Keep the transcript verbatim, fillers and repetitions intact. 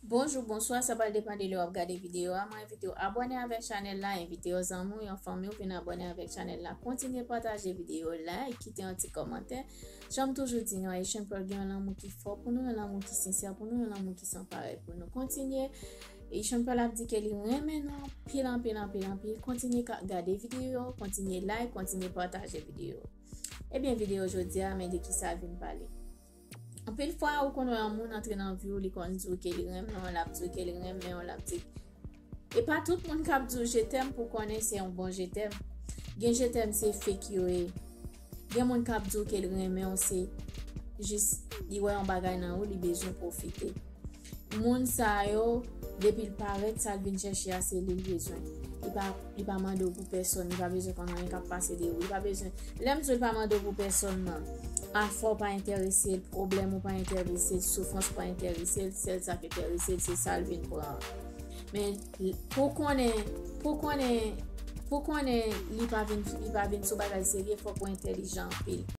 Bonjou, bonswa, sa pral depann de lè w ap gade videyo a. Mwen envite w abòne avèk chanèl la, envite yon zanmi w, yon fanmi w vin abòne avèk chanèl la. Kontinye pataje videyo, like, kite yon ti kòmantè. Jan m toujou di nou, Haitian Pearl gen yon lanmou ki fò pou nou, yon lanmou ki sensè pou nou, yon lanmou ki san parèy pou nou. Kontinye. Haitian Pearl ap di ke li renmen nou anpil, anpil, anpil, anpil. Kontinye ka- gade videyo, kontinye like, kontinye pataje videyo. Ebyen, videyo jodi a, men de ki sa l vin pale. Anpil fwa, ou konn wè yon moun antre nan vi w, li konn di w ke li renmen w, l ap di w ke li renmen w, l ap di. E pa tout moun k ap di w je t'aime pou konnen se yon bon je t'aime. Gen je t'aime se fake yo ye. Gen moun k ap di w ke l renmen w, se jis li wè yon bagay nan ou, li bezwen pwofite. Moun sa yo, depi l parèt, sa l vin chèche a, se li l bezwen. Li pa, li pa mande w pou pèsonn, li pa bezwen konn anyen k ap pase de ou, li pa bezwen. Lè m di w li pa mande w pou pèsonn nan, afè w pa enterese l, pwoblèm ou pa enterese l, soufrans pa enterese l, sèl sa k enterese l, se sa l vin pran an. Men pou konnen, pou konnen, pou konnen li pa vin, li pa vin sou bagay serye, fòk ou entèlijan anpil.